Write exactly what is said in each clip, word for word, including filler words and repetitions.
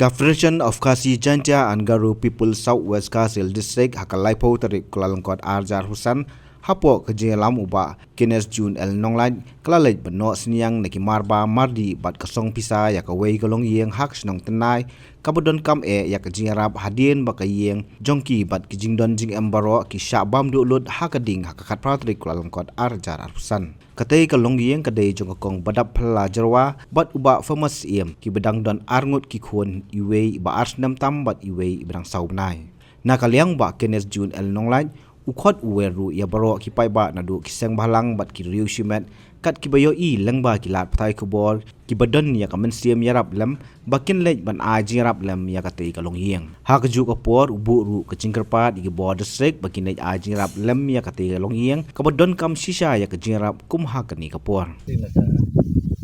Ka Federation of Khasi Jaintia and Garo People South West Khasi Hills District ha ka laiphew tarik Kyllalyngkot arhajar arphew san, hapoh ka jingïalam u Bah Kenneth June L Nonglait, ka la leit ban noh synñiang na ki marba mardi bad ka song pisa ïa kawei ka longïing ha ka shnong Tnai, kaba donkam eh ïa ka jingïarap hadien ba ka ïing jong ki bad ki jingdon jingem baroh ki shah bam duh lut ha ka ding ha ka khatphra tarik Kyllalyngkot arhajar arphew san. Katei ka longïing ka dei jong ka Kong Badap Phylla Jyrwa bad u Bah Famous Syiem, kiba dang don arngut ki khun, iwei iba ar snem tam bad iwei iba dang saw bnai. Na ka liang u Bah Kenneth June L Nonglait, u khot u wer ruh ïa baroh ki paidbah naduh ki seng bhalang bad ki riew shimet, kat kiba ïohi lyngba ki lad pathai khubor kiba don ïa ka mynsiem ïarap lem, ba kin leit ban ai jingïarap lem ïa katei ka longïing. Ha kajuh ka por u buh ruh ka jingkyrpad ïa ki bor district ba kin leit ai jingïarap lem ïa katei ka longïing kaba donkam shisha ïa ka jingïarap kum ha kane ka por. Na ka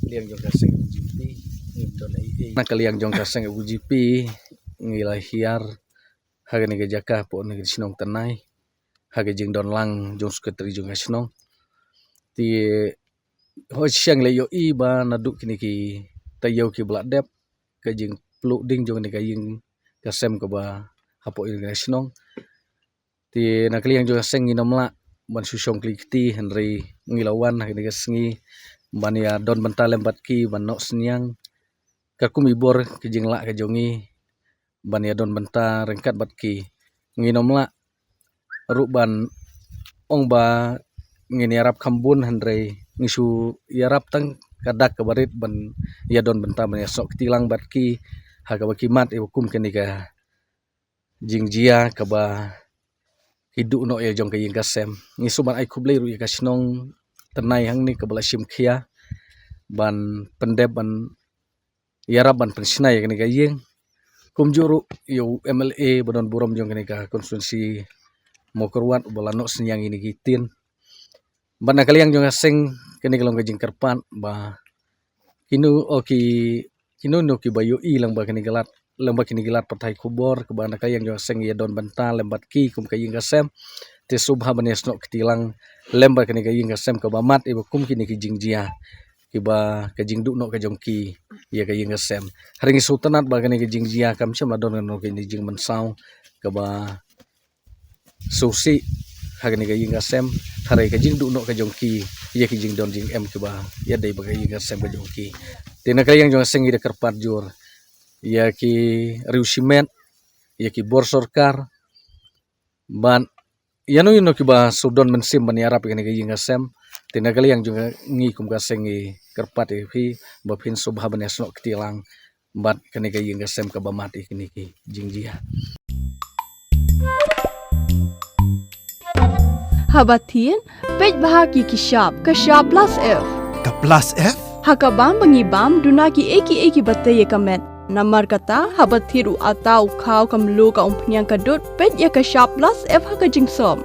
liang jong ka seng U G P, ngi don ai ei. Na ka liang jong ka seng U G P ngi la hiar ha kane ka jaka hapoh kane ka shnong Tnai, ha ka jingdon lang jong secretary jong ka shnong. Te hoi shisha ngi la ïohi ba naduh kine ki taïew kiba la dep, ka jingpluh ding jong kane ka ïing ka sem kaba hapoh ïing ka shnong. Te na ka liang jong ka seng ngin ym lah ban shu shong kli kti, hynrei ngi la wan ha kane ka sngi ban ïa don bynta lem bad ki ban noh synñiang katkum i bor ka jinglah ka jong ngi ban ïa don bynta ryngkat bad ki. Ngin ym lah ruh ban ong ba ngin ïarap kham bun, hynrei ngi shu ïarap tang ka dak kaba rit ban ïa don bynta ban ïa snoh kti lang bad ki ha kaba ki mad ïa kum kane ka jingjia kaba ki duh noh ïa jong ka ïing ka sem. Ngi sngewbha ban ai khublei ruh ïa ka shnong Tnai hangne kaba la shim khia ban pyndep ban ïarap ban pynshna ïa kane ka ïing. Kumjuh ruh ïa u M L A ba don burom jong kane ka constituency Mawkyrwat uba la noh synñiang ïa kine ki ktien. Bad na ka liang jong ka seng, kane ka long ka jingkyrpad ba kino o ki, kino no kiba ïohi lyngba kine ki lad, lyngba kine ki lad pathai khubor kaba na ka liang jong ka seng ïa don bynta lem bad ki kum ka ïing ka sem. Te sngewbha ban ïa snoh kti lang lem bad kane ka ïing ka sem kaba mad ïa ba kum kine ki jingjia kiba ka jingduh noh ka jong ki ïa ka ïing ka sem. Hynrei ngi sngewtynnat ba kane ka jingjia kam shym la don kano kane ka jingmynsaw kaba sngewsih ha kane ka ïing ka sem, hynrei ka jingduh noh ka jong ki ïa ki jingdon jingem kiba ïadei bad ka ïing ka sem ka jong ki. Te na ka liang jong ka seng ngi da kyrpad jur ïa ki riew shimet, ïa ki bor sorkar, bad ïano ïano kiba shu don mynsiem ban ïarap ïa kane ka ïing ka sem. Te na ka liang jong ngi kum ka seng ngi kyrpad ïa phi ba phin sngewbha ban ïa snoh kti lang bad kane ka ïing ka sem kaba mad ïa kine ki jingjia. Haba thied, peit bha ki ki shap, ka shap plus F. Ka plus F? Ha ka bam ba ngi bam, duna ki ei ki ei kiba tei ïa ka met. Namar kata, haba thied u atta, u khaw, ka mluh, ka umphniang, ka dud, peit ïa ka shap plus F ha ka jingsop.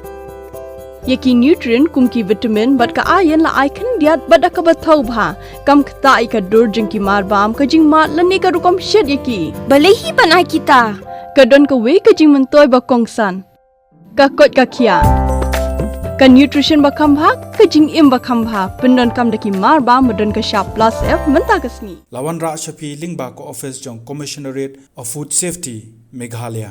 Ïa ki nutrient kum ki vitamin bad ka iron la ai khyndiat bad da kaba thaw bha. Kam ktah ïa ka dur jong ki marbam, ka jingmad lane ka rukom shet ïa ki. Balei hi ban ai kita? Ka don kawei ka jingmyntoi ba kongsan. Ka koit ka khiah. Ka nutrition ba kham bha, ka jingim ba kham bha. Pyndonkam da ki marbam ba don ka shap plus F mynta ka sngi. La wanrah sha phi lyngba ka office jong Commissionerate of Food Safety, Meghalaya.